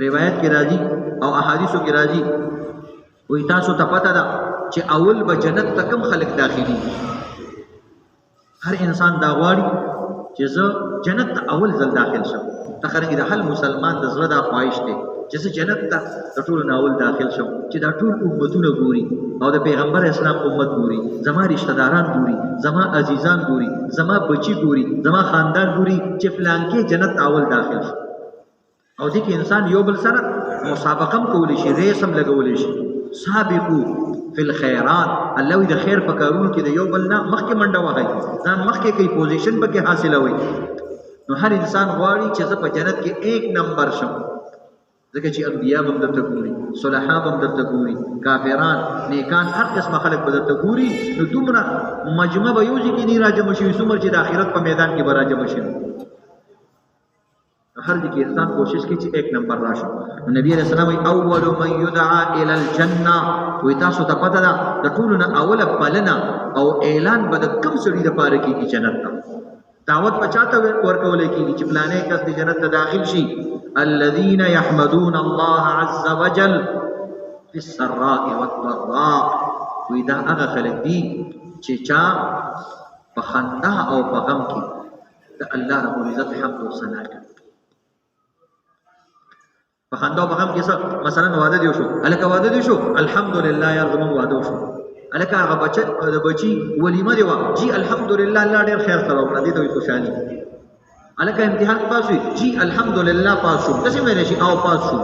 روایت کې راځي او احادیثو کې راځي، وایي تاسو ته پته ده چې اول به جنت ته کوم خلک داخلېږي. هر انسان دا غواړي چې زه جنت ته اول ځل داخل شم. تخرنګ د هر مسلمان د زړه دا خواهش دی چې زه جنت ته د ټولو نه اول داخل شم، چې دا ټول امتونه ګوري او د پیغمبر اسلام امت ګوري، زما رشته داران ګوري، زما عزیزان ګوري، زما بچي ګوري، زما خاندان ګوري چې فلانکې جنت ته اول داخل شم. او دې کې انسان یو بل سره مسابقه هم کولی شي، ریس هم لګولی شي. سابقو فی الخیرات، الله وایي د خیر په کارونو کې د یو بل نه مخکې منډه وهئ، ځان مخکې کوي، پوزیشن پکې حاصلوئ. نو هر انسان غواړي چې زه په جنت کې ایک نمبر شم، ځکه چې انبیا به هم درته ګوري، صلحا به هم درته ګوري، کافران، نیکان، هر قسمه خلک به درته ګوري. نو دومره مجمع به یو ځای کې نه راجمع شوي څومره چې د آخرت په میدان کې به راجمع شوي. هر ځای کې انسان کوشش کوي چې ایک نمبر راشي. نبی علیہ السلام وایي اول من یدعا الی الجنه، وایي تاسو ته پته ده د ټولو نه اوله بلنه او اعلان به د کوم سړي دپاره کېږي جنت ته. دعوت به چاته ورکولی کېږي چې فلانی کس د جنت ته داخل شي؟ الذين يحمدون الله عز وجل في السراء والضراء. وایي دا هغه خلک دي چې چا په خندا او په غم کې د الله رب العزت حمد او ثنا کوي. په خندا او په غم کې څه؟ مثلا واده دی شو، هلکه واده دی شو، الحمدلله یار زموږ واده وشو. هلکه هغه بچی د بچي ولیمه دی وه، جی الحمدلله الله ډېر خیر سره وکړه، دې ته وایي خوشحالي. هلکه امتحان پاس شوي، جی الحمدلله پاس شو، داسې ویلی شي او پاس شو.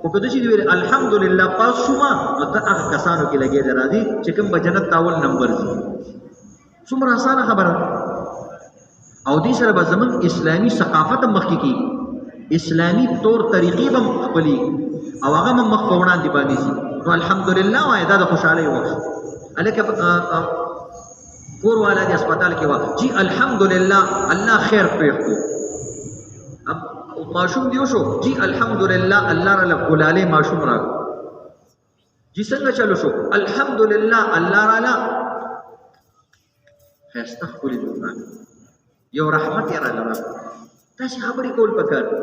خو که داسې ویل الحمدلله پاس شوم، نو ته هغه کسانو کې لګې دی راځي چې کوم به جنت ته اول نمبر ځي. څومره اسانه خبره. او دې سره به زموږ اسلامي ثقافت هم مخکې کېږي، اسلامي طور طریقې به هم خپلېږي او هغه هم مخ په وړاندې باندې ځي. نو الحمدلله وایه، دا د خوشحالۍ وخت. هلکه کور والا دې هسپتال کې وه، جی الحمدلله الله خیر پېښ کړو. ماشوم دی وشو، جی الحمدلله الله راله ګلالۍ ماشوم راکړو. جی څنګه چلو شو، الحمدلله الله راله ښایسته ښکلې لور راکړه، یو رحمت یې راله راکړو. داسې خبرې کول پکار دي.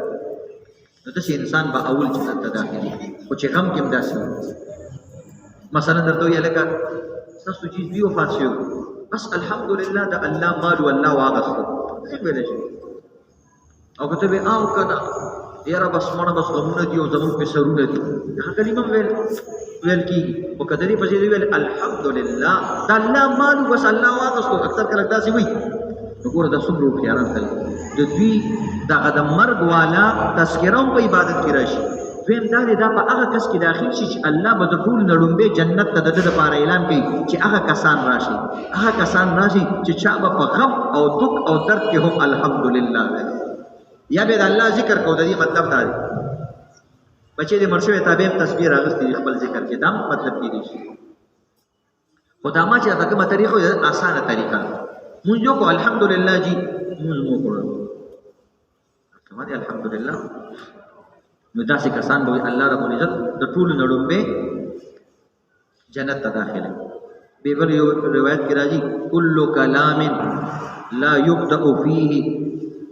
نو داسې انسان به اول جنت ته داخلېږي. خو چې غم کې هم داسې وي، مثلا درته وایي هلکه ستاسو چې زوی وفات شوی، بس الحمدلله د الله مال و الله واغستو، څه ویلی شي؟ او که ته وایې او که نه یاره بس مړه بس غمونه دي او زموږ پې سرونه دي، هغه کلمه هم ویل کېږي. خو که د دې په ځای ویل الحمدلله د الله مال و بس الله واغستو، اکثر خلک داسې وایي. نو ګوره دا څومره هوښیاران خلک د دوی دغه د مرګ والا تذکره هم په عبادت کې راشي. دویم دا دی، دا په هغه کس کې داخل شي چې الله به د ټولو نه ړومبی جنت ته د ده دپاره اعلان کوي چې هغه کسان راشي، هغه کسان راشي چې چا به په غم او دک او درد کې هم الحمدلله ویل، یا به د الله ذکر کو. د دې مطلب دا دی بچی دې مړ شوی، تا به هم تسبیح راغستې دي خپل ذکر کې، دا هم مطلب کېدی شي. خو دا ما چې دا کومه طریقه ده، اسانه طریقه ده. مونږ یو کو الحمدلله جی مونږ مو کړو، کومه دی الحمدلله. نو داسې کسان به الله رب العزت د ټولو نه ړومبی جنت ته داخله. به بل یو روایت کې راځي کل کلام لا يبدأ فيه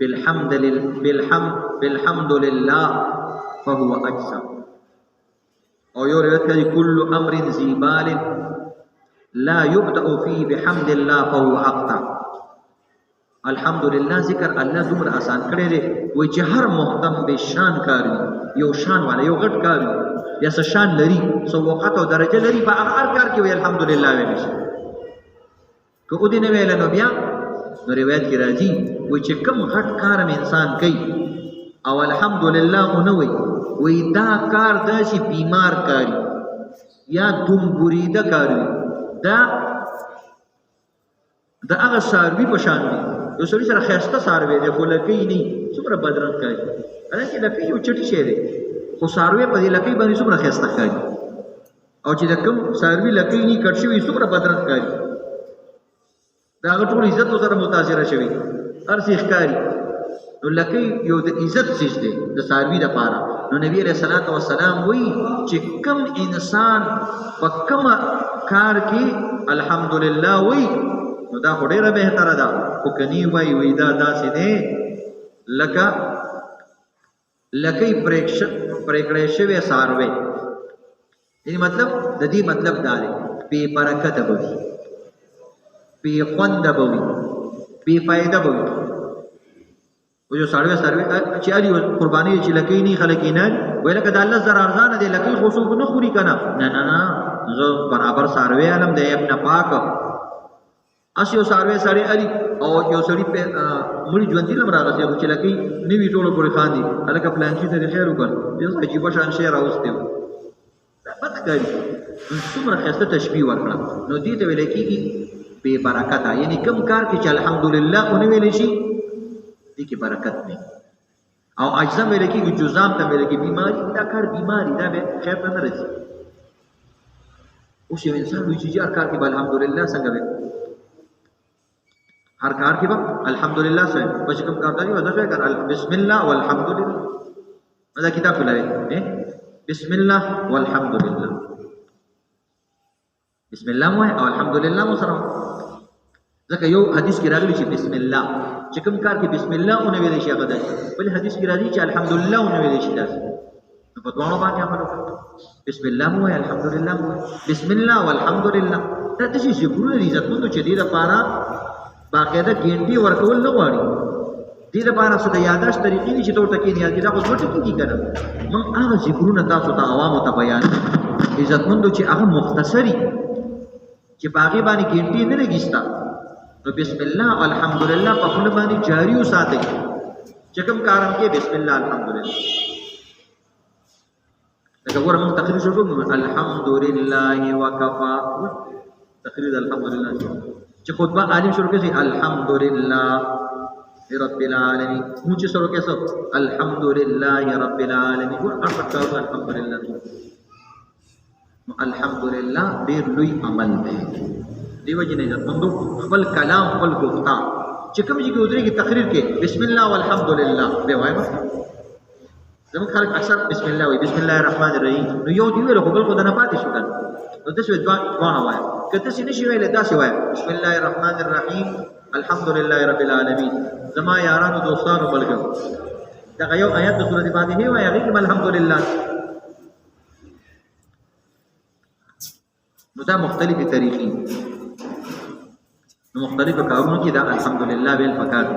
بالحمد لل بالحمد بالحمد لله فهو اجزا. او یو روایت کې راځي کل امر ذي بال لا يبدأ فيه بحمد الله فهو اقطع. الحمدلله ذکر الله دومره آسان کړی دی، وایي چې هر مهتم به شان کار وي، یو شان والا یو غټ کار وي، یا څه شان لري، څه وقت او درجه لري، په هغه هر کار کې وایي الحمدلله ویلی شي. که ودې نه ویله نو بیا نو روایت کې راځي وایي چې کوم غټ کار هم انسان کوي او الحمدلله ونه وایي، وایي دا کار داسې بیمار کاری یا دم بریده کار وي، دا د هغه څاروي په شان دی. یو سړي سره ښایسته څاروی دی خو لکۍ نه، څومره بدرنګ ښکاري، حالانکه لکۍ یو چټي شی دی، خو څاروی په دې لکۍ باندې څومره ښایسته ښکاري، او چې د کوم څاروي لکۍ نه کټ شوي څومره بدرنګ ښکاري، د هغه ټول عزت سره متاثره شوي، هر څه ښکاري. نو لکۍ یو د عزت څیز دی د څاروي دپاره. نو نبی علیه الصلاة والسلام وایي چې کوم انسان په کومه کار کې الحمدلله وایي نو دا خو ډېره بهتره ده، خو که نه وایي وایي دا داسې دی لکه لکۍ پرېکړی شوی څاروی. یعنی مطلب د دې مطلب دا دی، بې برکته به وي، بې خونده به وي، بې فایده به وي. او یو څاروی څاروی چې علي قرباني چې لکۍ نه خلک یې نه وایي، لکه د الله زر ارزانه دی، لکۍ خو څوک نه خوري که نه؟ نه نه نه، زه برابر څاروی علم د عیب نه پاک. هسې یو څاروی سړی علي او یو سړي مړي ژوندي لم راغستی، خو چې لکۍ نه وي ټولو پورې خاندي، هلکه پلانکي ته دې خیر وکړ، یو څه عجیبه شان شی راوستی و، دا بد ښکاري. نو څومره ښایسته تشبیه ورکړه. نو دې ته ویل کېږي بې برکته، یعنی کوم کار کې چې الحمدلله ونه ویل شي دې کې برکت نه. او اجزام ویل کېږي، جزام ته ویل کېږي بیماري، دا کار بیماري، دا به خیر ته نه رسي. اوس یو انسان وایي چې هر کار کې به الحمدلله څنګه وي، هر کار کې به الحمدلله څه وي، چې کوم کار دی وځه شوی کار بسم الله والحمدلله. دا کتاب کولاوي بسم الله والحمد لله، بسم الله مو او الحمد لله مو سره. ځکه یو حدیث کې راغلی چې بسم الله، چې کوم کار کې بسم الله ونه ویل شي هغه داسې، بل حدیث کې راځي چې الحمدلله ونه ویل شي داسې. نو په دواړو باندې عمل وکړه، بسم الله مو الحمدلله مو، بسم الله والحمد لله. دا داسې ذکرونه دي عزتمندو چې دې لپاره باقاعده ګینټي ورکول نه غواړي، دې لپاره څه د یاداشت طریقې دي چې ته ورته کښېنې یاد کړې، دا خو دوه ټکي دي که نه. موږ هغه ذکرونه تاسو ته عوامو ته بیان عزتمندو چې هغه مختصري، چې په هغې باندې ګینټې نه لګي ستا. نو بسم الله الحمدلله په خوله باندې جاري وساتئ، چې کوم کار هم کې بسم الله الحمدلله. لکه ګوره موږ تقریر شروع کړو، الحمدلله وکفا، تقریر الحمدلله شروع، چې خطبه عالم شروع کړي الحمدلله رب العالمین، مونږ چې شروع کړي الحمدلله رب العالمین، ګوره هر څه کارونه الحمدلله. نو الحمدلله ډېر لوی عمل دی. دې وجې نه عزتمندو خپل کلام خپل ګفتار چې کوم ځای کې ودرېږي تقریر کې بسم الله والحمدلله به وایم. زموږ خلک اکثر بسم الله وایي، بسم الله الرحمن الرحیم، نو یو دی ویل خو بل خو دنه پاتې شو که نه. نو داسې دواړه وایه، که داسې نه شي ویلی داسې وایه بسم الله الرحمن الرحیم الحمد لله رب العالمین. زما یارانو دوستانو ملګرو، دغه یو آیت د سورة فاتحې وایه، هغې کې هم الحمدلله. نو دا مختلفې طریقې، نو مختلفو کارونو کې دا الحمدلله ویل پکار دي.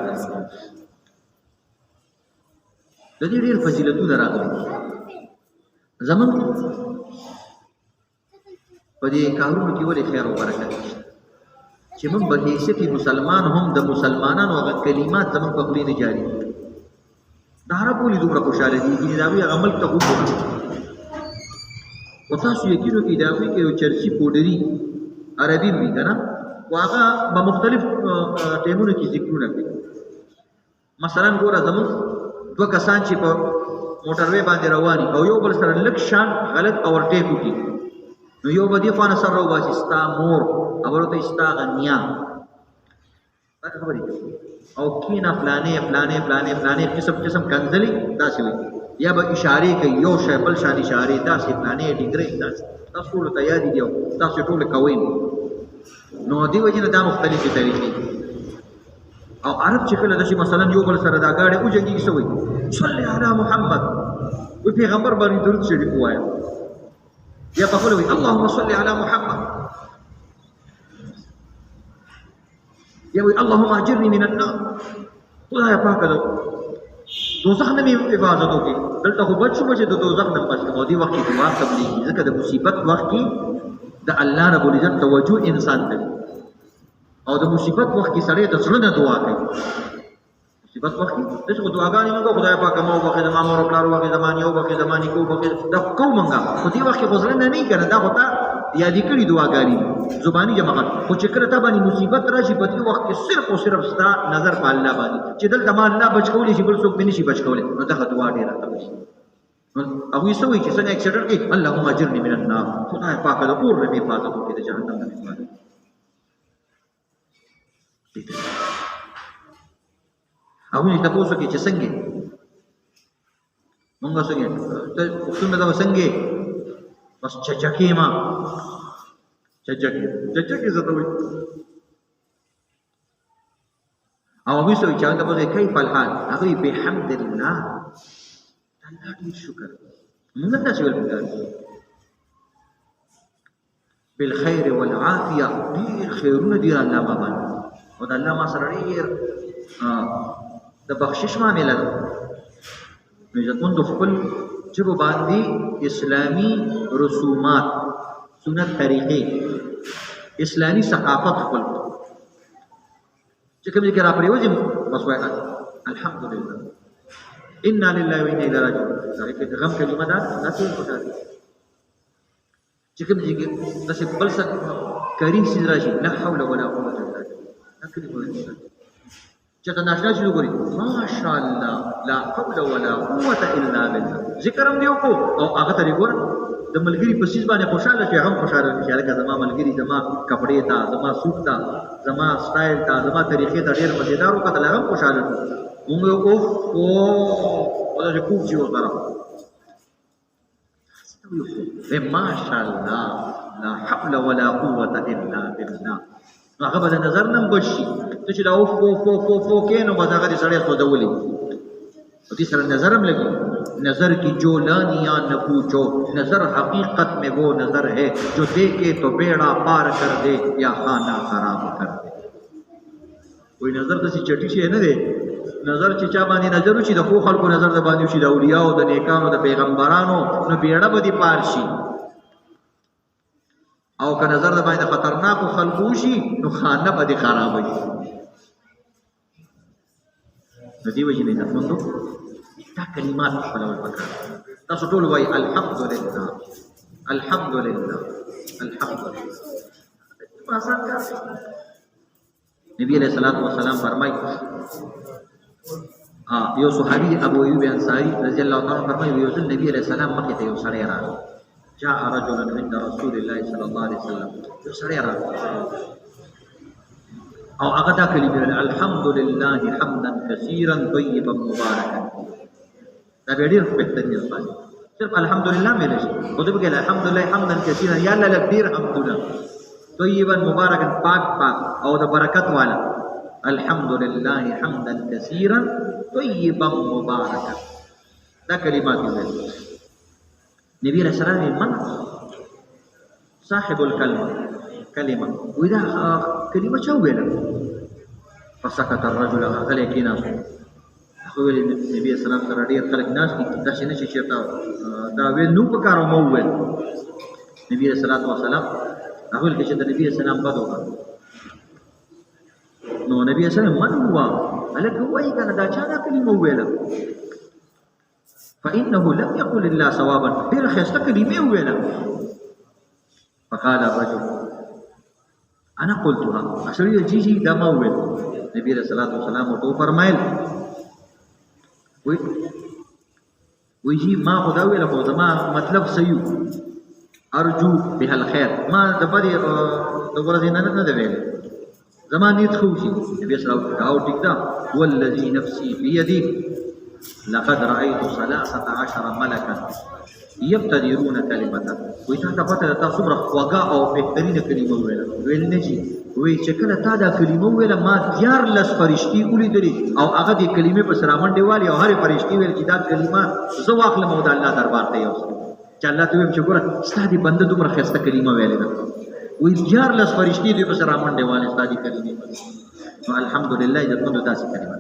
د دې ډېر فضیلتونه راغلي زمونږ په دې کارونو کې. ولې خیر او برکت نشته چې موږ به حیثیت مسلمان هم د مسلمانانو هغه کلمات زموږ په خولې نه جاري دي. د عرب ولې دومره خوشحاله دي چې د هغوی هغه ملک ته وګوره. خو تاسو یقین وکړئ د هغوی کې یو چرسي پوډري عربي وي که نه، خو هغه به مختلف ټیمونو کې ذکرونه کوي. مثلا ګوره زموږ دوه کسان چې په موټروی باندې روان او یو بل سره لږ شان غلط اورټیک وکړي، نو یو به دې خوا نه سر راوباسي ستا مور، او بل ورته ستا هغه نیا، دا خبرې کوي، او کښېنه فلانې فلانې فلانې فلانې قسم قسم کنځلې داسې وایي، یا به اشارې کوي یو شی بل شان اشارې داسې فلانې ډیګرۍ داسې. تاسو ټولو ته یادې دي او تاسو ټولو کوئ. نو دې وجې نه دا مختلفې طریقې. او عرب چې کله داسې مثلا یو بل سره دا ګاډی وجنګېږي څه وایي؟ صلی علی محمد، وایي پیغمبر باندې درود شریف ووایه، یا په خپله وایي اللهم صل علی محمد، یا وایي اللهم اجرني من النار، خدای پاکه د دوزخ نه مې حفاظت وکړي. دلته خو بچ شوم چې د دوزخ نه بچ شم. او دې وخت کې دعا قبلېږي، ځکه د مصیبت وخت کې د الله رب العزت توجه انسان ته وي، او د مصیبت وخت کې سړی د زړه نه دعا کوي. مصیبت وخت کې داسې خو دعاګانې موږ خدای پاک ما وبخښې، زما مور او پلار وبخښې، زما نیا وبخښې، زما نیکه وبخښې، دا خو کوو موږ، خو دې وخت کې خو زړه نه نه وي که نه، دا خو تا یادې کړي دعاګانې دي، زباني جمع کړه. خو چې کله تا باندې مصیبت راشي په دې وخت کې صرف او صرف ستا نظر په الله باندې چې دلته ما الله بچ کولی شي بل څوک مې نه شي بچ کولی، نو دغه دعا ډېره قبلېږي. نو هغوی څه وایي چې څنګه اکسیډنټ کوي، اللهم اجرني من النار، خدای پاکه د اور نه مې حفاظت وکړي، د جهنم نه مې حفاظت وکړي. هغوی تپوس وکړي چې څنګه مونږ څنګه ته پښتون به څنګه بس چچکې ما چچکې چچکې څه ته وایي. او هغوی څه وایي چې هغه ته کیف الحال، هغوی بحمد الله. الله ډیر شکر. موږ هم داسې ویل پکار دي. بالخير والعافيه، ډیر خیرونه دي الله ما باندې، او د الله ما سره ډیر د بخشش معامله ده. نو عزتمندو، خپل ژبو باندې اسلامي رسومات، سنت، طریقې، اسلامي ثقافت خپل چې کوم ځای کې راپرېوځي، بس وایه الحمدلله، انا لله و انا الیه راجعون. دا کې د غم کلمه ده، دا څه پکار دي چې کوم ځای کې داسې بل څه کریم څیز راشي، لا حول ولا قوة الا بالله، دا کلمه ویل پکار دي. چې ته ناشنا شي وګوري، ماشاءالله لا حول ولا قوة الا بالله، ذکر هم دی وکړو او هغه ته ګوره د ملګري په څیز باندې خوشحاله شي، هغه هم خوشحاله شي، لکه زما ملګري زما کپړې ته، زما سوټ ته، زما سټایل ته، زما طریقې ته ډېر مزېدار وکتل، هغه هم خوشحاله شو. مونږ یو اوف او داسې کوک شي ورسره، ماشاءالله لا حول ولا قوة الا بالله. نو هغه به د نظر نه هم بچ شي. ته چې دا اوف اوف اوف اوف اوف کې، نو بس هغه دې سړی سوځولی، او دې سره نظر هم لګي. نظر کی جو لانیاں نہ پوچھو، نظر حقیقت میں وہ نظر ہے جو دیکھے تو بیڑا پار کر دے یا خانہ خراب کر دے. وایي نظر داسې چټي شی نه دی. نظر چې چا باندې نظر وشي، د ښو خلکو نظر د باندې وشي، د اولیاو، د نیکانو، د پیغمبرانو، نو بیړه به دې پار شي، او که نظر د باندې خطرناکو خلکو وشي، نو خانه به دې خرابه شي. نو دې وجې نه عزتمندو، دا کلمات خپلول پکار. تاسو ټول وایي الحمدلله، الحمدلله، الحمدلله. آسان کار دی. نبی علیہ الصلوۃ والسلام فرمای، یو صحابي ابو ایوب انصاری رضی الله تعالی عنہ فرمای، یو ځل نبی علیہ السلام مخې ته یو سړی راغی. جاء رجل عند رسول الله صلی الله علیه وسلم، یو سړی راغی او هغه دا کلمه ویله، الحمد لله حمدا کثیرا طیبا مبارکا. دا بیا ډېر بهترین الفاظ. صرف الحمدلله ویل شي، خو دې پکې الحمدلله حمدا کثیرا، یا الله لږ ډېر حمدونه، طیبا مبارکا، پاک پاک او د برکت والا، الحمد لله حمدا کثیرا طیبا مبارکا، دا کلمات ویل. نبی علیہ السلام، من صاحب الکلمه، کلمه وی، دا کلمه چا ویله؟ فسكت الرجل، غلی کېناست. هغه ویل نبی السلام سره ډېر خلک ناست دي، داسې نه چې چېرته دا ویل نو پکار مو وویل. نبی علیہ الصلوة والسلام هغه ویل چې د نبی السلام بد وکړ. نو نبی السلام، من هو، هلکه وایي که نه، دا چا دا کلمه وویله؟ فإنه لم يقل إلا صوابا، ډېره ښایسته کلمې وویله. فقال الرجل انا قلتها، سړي جی جی دا ما وویل. نبی علیہ الصلوة والسلام ورته وفرمایل، وی وی جی ما خو دا ویله، خو زما مطلب صحیح، ارجو بها الخير، ما د بدې د ورځې نه نه دی ویلی، زما نیت ښه وشي. نبی صلی الله علیه وسلم، ټیک ده، والذي نفسي بيدي لقد رأيت 13 ملکا یبتدرون کلمتا. وی تا ته پته ده تا څومره خوږه او بهترینه کلمه وویله؟ ویل نه جي. وی چې کله تا دا کلمه وویله، ما 13 فرشتې ولیدلې او هغه دې کلمې پسې رامنډې والې، او هرې فرشتې ویل چې دا کلمه زه واخلم او د الله دربار ته یوسم، چې الله ته ووایم چې ګوره ستا دې بنده دومره ښایسته کلمه ویلې ده. وی 13 فرشتې دوی پسې رامنډې والې ستا دې کلمې پسې. نو الحمدلله عزتمندو، داسې کلمه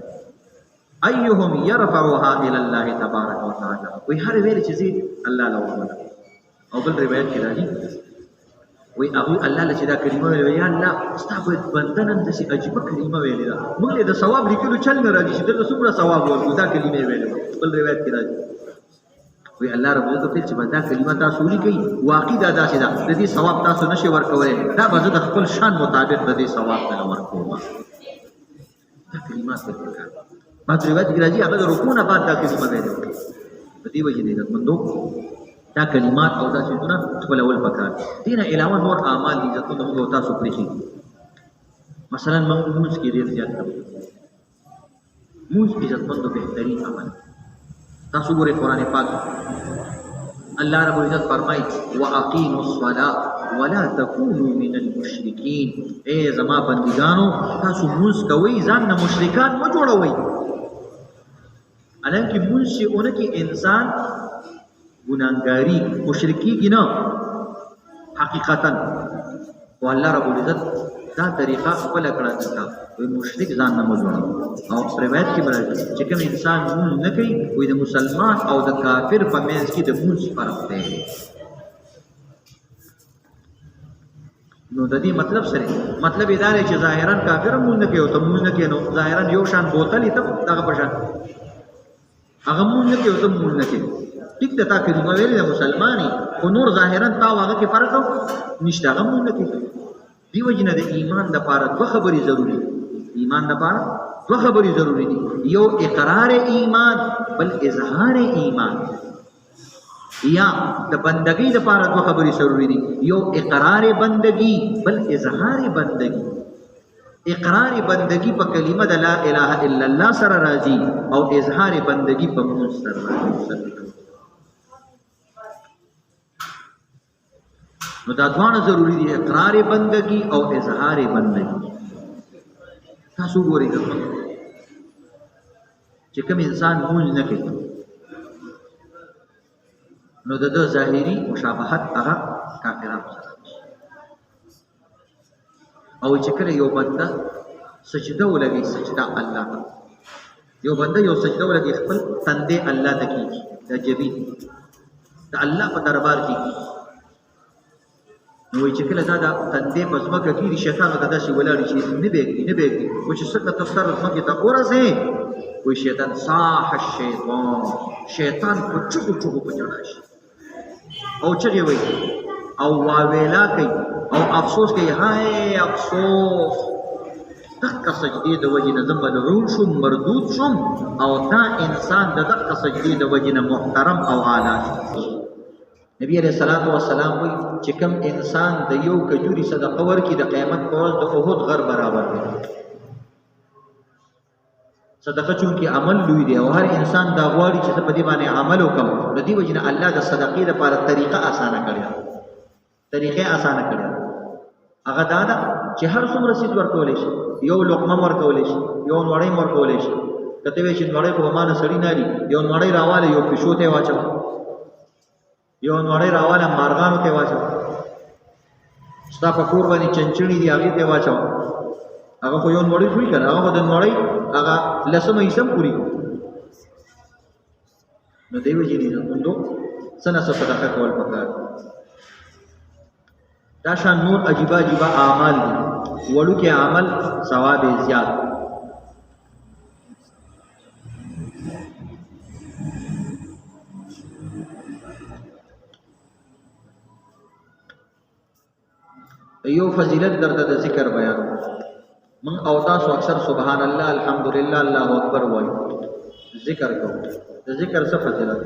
ايهم يرفعها الى الله تبارك وتعالى، وی هر ویل چې زی الله له وبوله. او بل روایت کې راځي، وی هغه الله له چې دا کلمه ویل، یا الله ستا په بنده نن داسې عجیبه کلمه ویلې ده، موږ له د ثواب لیکلو چل نه راځي چې دلته څومره ثواب ورکړو، دا کلمه ویلې. بل روایت کې راځي، وی الله رب عزت ویل چې دا کلمه تاسو ولیکئ، واقعي دا داسې ده، د دې ثواب تاسو نشئ ورکولی، دا به زه د خپل شان مطابق د دې ثواب دله ورکوم. دا کلمات ورکړه. بعض روایت کې راځي هغه د رکوع نه بعد دا کلمه ویلې. په دې وجه د عزتمندو، دا کلمات او دا څیزونه خپلول پکار دي. دې نه علاوه نور اعمال دي عزتمندو، موږ او تاسو پرېښي. مثلا موږ لمونځ کې ډېر زیات کوو. لمونځ عزتمندو بهترین عمل. تاسو ګورئ قرآن پاک، الله رب العزت فرمای، واقیموا الصلاه ولا تکونوا من المشرکین. اے زما بندگانو، تاسو لمونځ کوئ، ځان نه مشرکان مه جوړوئ. حالانکه مونځ چې ونه کړي انسان ګناهګاري مشرک کېږي نه حقیقتا. خو الله رب العزت دا طریقه خپله کړه دلته وایي مشرک ځان نه مه جوړوه. او روایت کې به راځي چې کوم انسان مونځ نه کوي وایي د مسلمان او د کافر په منځ کې د مونځ فرق دی. نو د دې مطلب سره مطلب یې دا دی چې ظاهرا کافر هم مونځ نه کوي او ته مونځ نه کوې، نو ظاهرا یو شان بوتل یې ته دغه په شان هغه مونځ نه کوي او ته مونځ نه کوې. ټیک ده، تا کلمه ویلې ده مسلمان یې، خو نور ظاهرا تا او هغه کې فرق نشته، هغه مونځ نه کوي. دې وجې نه د ایمان دپاره دوه خبرې ضروري دي. ایمان دپاره دوه خبرې ضروري دي، یو اقرار ایمان، بل اظهار ایمان. یا د بندګۍ دپاره دوه خبرې ضروري دي، یو اقرار بندګي، بل اظهار بندګي. اقرار بندگی په کلمه د لا اله الا الله سره راځي او اظهار بندگی په مونځ سره راځي. نو دا دواړه ضروري دي، اقرار بندگی او اظهار بندگی. تاسو ګورئ چې کوم انسان مونځ نه کوي نو د ده ظاهري مشابهت هغه کافرانو سره. او چې کله یو بنده سجده ولګي، سجده الله ته، یو بنده یو سجده ولګي خپل تندې الله ته کیږي، د جبین د الله په دربار کې کیږي. نو وایي چې کله دا د تندې په ځمکه کېږي، شیطان ورته داسې ولاړ چې نه به ږدي، نه به ږدي، خو چې څنګه ته سر ځمکې ته ورسې، وایي شیطان صاح الشیطان، شیطان په چغو چغو په ژړا شي او چغې وایي او واویلا کوي او افسوس کوي، های افسوس، دقه سجدې د وجې نه زه ملعون شوم، مردود شوم، او دا انسان د دقه سجدې د وجې نه محترم او اعلی شو. نبی علیہ الصلوۃ والسلام وایي چې کوم انسان د یو کجوري صدقه ورکړي د قیامت په ورځ د احد غر برابر دی. صدقه چونکې عمل لوی دی او هر انسان دا غواړي چې زه په دې باندې عمل وکړم، نو دې وجې نه الله د صدقې لپاره طریقه اسانه کړې ده، طریقه اسانه کړې ده. هغه دا ده چې هر څومره څیز ورکولی شي، یو لقمه ورکولی شي، یو نوړۍ ورکولی شي. که ته وایې چې نوړۍ خو به ما نه سړي نه لي، یو نوړۍ راواله یو پیشو ته یې واچوه، یو نوړۍ راواله مارغانو ته یې واچوه، ستا په کور باندې چنچڼې دي هغې ته یې واچوه، هغه خو یو نوړۍ خوري که نه، هغه خو د نوړۍ هغه لسمه حصه هم خوري. نو دې وجې نه عزتمندو څه نه څه صدقه کول پکار دي. دا شان نور عجیبه عجیبه اعمال دي، وړوکی عمل ثواب یې زیات. یو فضیلت درته د ذکر بیان. من او تاسو اکثر سبحان الله الحمدلله الله اکبر وایو، ذکر کوو. د ذکر څه فضیلت؟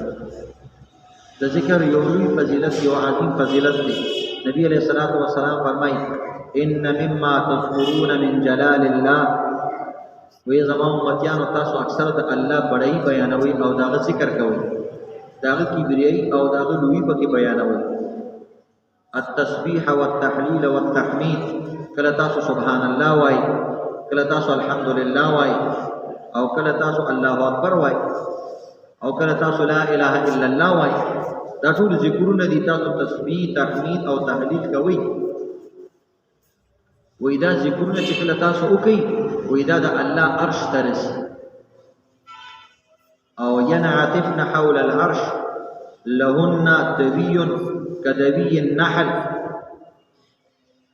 د ذکر یو لوی فضیلت، یو عظیم فضیلت دی. نبی علیہ الصلوۃ والسلام فرمایي ان مما تذکرون من جلال الله، وی زما امتیانو تاسو اکثر د الله بڑای بیانوي او داغه ذکر کوي، داغه کبریائی او داغه لوی پکې بیانوي. التسبیح والتحلیل والتحمید، کله تاسو سبحان الله وای، کله تاسو الحمدلله وای، او کله تاسو الله اکبر وای، او کله تاسو لا اله الا الله وای، دا ټول ذکرونه دي. تاسو تسبیح، تحمید او تحلیل کوئ. وای دا ذکرونه چې کله تاسو وکئ، وای دا د الله عرش ته رسي. او ينعطفن حول العرش لهن دوي كدوي النحل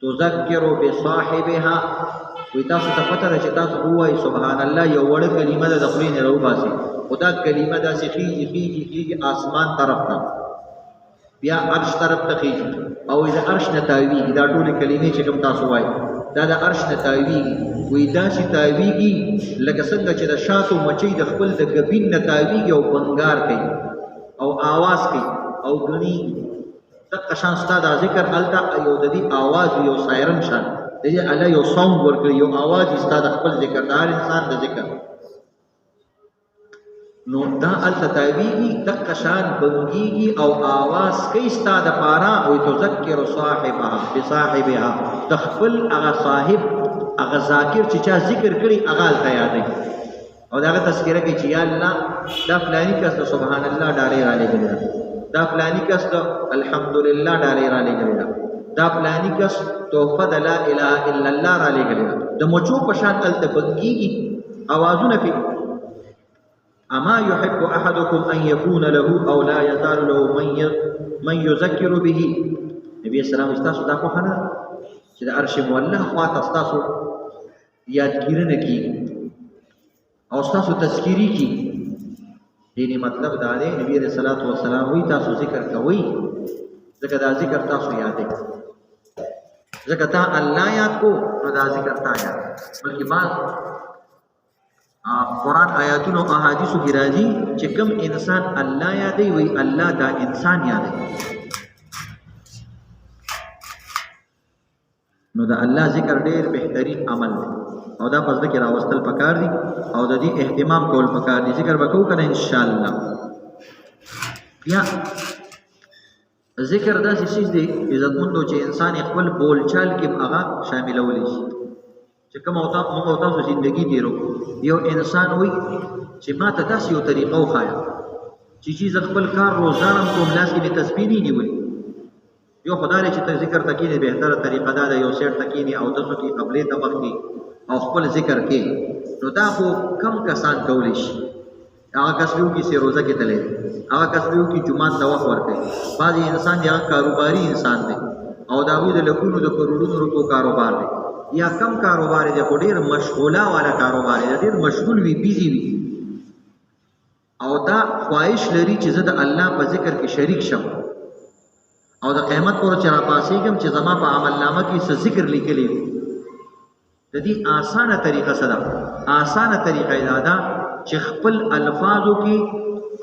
تذكر بصاحبها. وی تاسو ته پته ده چې تاسو ووایئ سبحان الله، یو وړه کلمه ده د خولې نه راوباسي، خو دا کلمه داسې خېږي خېږي خېږي آسمان طرف ته، بیا عرش طرف ته خېږي، او د عرش نه تاویږي. دا ټولې کلمې چې کوم تاسو وایئ دا د عرش نه تاویږي. وایي داسې تاویږي لکه څنګه چې د شاتو مچۍ د خپل د ګبین نه تاویږي او بنګار کوي او آواز کوي او ګڼیږي. دقه شان ستا دا ذکر هلته یو د دې آواز یو سایرن شان د دې الله یو ساوند ورکړي، یو آواز یې ستا د خپل ذکر، د هر انسان د ذکر. نو دا هلته تاویږي، دقه شان بنګیږي او آواز کوي ستا دپاره. او تذکر صاحبها بصاحبها، د خپل هغه صاحب هغه ذاکر چې چا ذکر کړي هغه هلته یادوي. او داغه تذکره کوي چې یا الله دا فلانی کس د سبحان الله ډالۍ را لېږلې ده، دا فلانی کس د الحمدلله ډالۍ را لېږلې ده، دا فلانی کس تحفه د لا اله الا الله را لېږلې ده. د مچو په شان هلته بنګېږي، اوازونه پې. اما يحب احدكم ان يكون له او لا يزال له من يذكر به. نبی اسلام تاسو دا خوښه نه چې د عرش مولا خوا ته تاسو یادګیرنه کیږي او تاسو تذکری کیږي. دیني مطلب دا دی، نبی علیہ الصلوۃ والسلام وی تاسو ذکر کوئ، ځکه دا ذکر تاسو یادې، ځکه تا الله یاد کو نو دا ذکر تا یاد. بلکې بعض قرآن آیاتونو او احادیثو کې راځي چې کوم انسان الله یادوي وي الله دا انسان یادوي. نو د الله ذکر ډیر بهترین عمل دی او دا پس کې راوستل پکار دي او د دې اهتمام کول پکار دي. ذکر وکاو کنه ان شاء الله. بیا ذکر داسې چیز دی عزتمندو چې انسان خپل بول چال کې هغه شاملولی شي. چې کوم او تاسو موږ او تاسو زندگی تیرو، یو انسان وي چې ما ته داسې یو طریقه وښایه چې چې زه خپل کار روزګار هم کوم، لاس کې مې تسبیح نه نیولې. یو خدای چې ته ذکر ته کینې، بهتره طریقه دا ده یو سیټ ته کینې او تاسو کې قبلې ته مخ کې او خپل ذکر کې. نو دا خو کم کسان کولی شي. هغه کس به وکړي چې روزه کې تللی، هغه کس به وکړي جومات ته وخت ورکوي. بعضې انسان دی هغه کاروباري انسان دی او د هغوی د لکونو د کروړونو روپو کاروبار دی، یا کم کاروبار دی خو ډېر مشغوله والا کاروبار دی، ډېر مشغول وي، بیزي وي، او دا خواهش لري چې زه د الله په ذکر کې شریک شم او د قیامت پر چې راپاسېږم چې زما په عمل نامه کې څه ذکر لیکلی وي. د دې آسانه طریقه څه ده؟ آسانه طریقه دا ده چې خپل الفاظو کې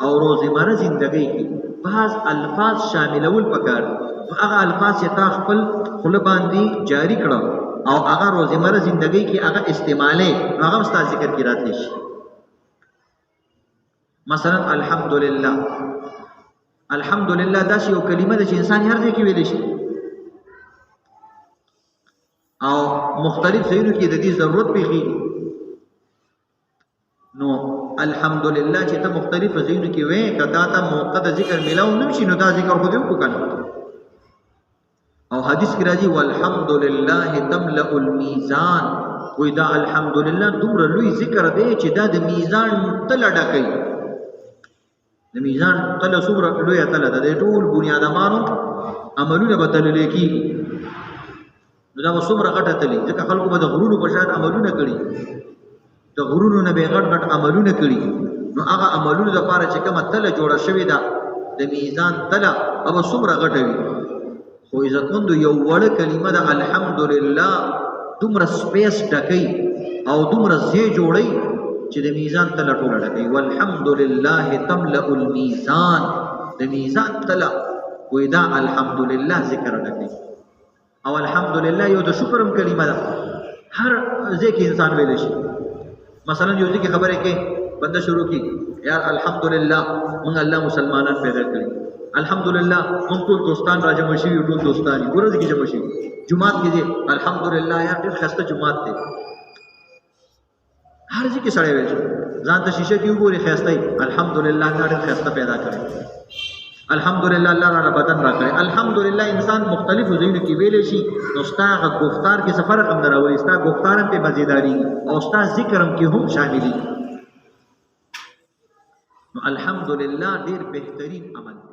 او روزمره زندګۍ کې بعض الفاظ شاملول پکار دي. نو هغه الفاظ چې تا خپل خوله باندې جاری کړه او هغه روزمره زندګۍ کې هغه استعمالې، نو هغه هم ستا ذکر کې راتلی شي. مثلا الحمدلله، الحمدلله داسې یو کلمه ده چې انسان هر ځای کې ویلی شي او مختلف ځایونو کې د دې ضرورت پېښېږي. نو الحمدلله چې ته مختلف ځایونو کې وې، که تا ته موقع د ذکر میلاو نه شي نو دا ذکر خو دې وکړو که نه. او حدیث کې راځي والحمدلله تملأ الميزان، وایي دا الحمدلله دومره لوی ذکر دی چې دا د میزان تله ډکوي. د میزان تله څومره لویه تله ده، د ټول بنیادمانو عملونه به تللی کېږي. نو دا به څومره غټه تلي، ځکه خلکو به د غرونو په شان عملونه کړي، د غرونو نه به یې غټ غټ عملونه کړي. نو هغه عملونو دپاره چې کومه تله جوړه شوې ده د میزان تله، هغه به څومره غټه وي. خو عزتمندو یو وړه کلمه ده الحمدلله دومره سپیس ډکوي او دومره ځای جوړوي چې د میزان تله ټوله ډکوي. والحمدلله تملأ الميزان، د میزان تله وایي دا الحمدلله ذکر ډکوي. او الحمدلله یو د شکر هم کلمه ده، هر ځای کې انسان ویلی شي. مثلا یو ځای کې خبرې کوي، بنده شروع کړي یار الحمدلله موږ الله مسلمانان پیدا کړي، الحمدلله موږ ټول دوستان را جمع شوي، ټول دوستان یو ورځ کې جمع شوي. جومات کې دی الحمدلله یار ډېر ښایسته جومات دی، هر ځای کې سړی ویل شي. ځان ته شیشه کې وګوري ښایسته یې، الحمدلله الله ډېر ښایسته پیدا کړی، الحمدلله الله راله بدن راکړی، الحمدلله. انسان مختلفو ځایونو کې ویلی شي. نو ستا هغه ګفتار کې څه فرق هم نه راولي، ستا ګفتار هم پرې مزېدارېږي او ستا ذکر هم کې هم شاملېږي. نو الحمدلله ډېر بهترین عمل دی.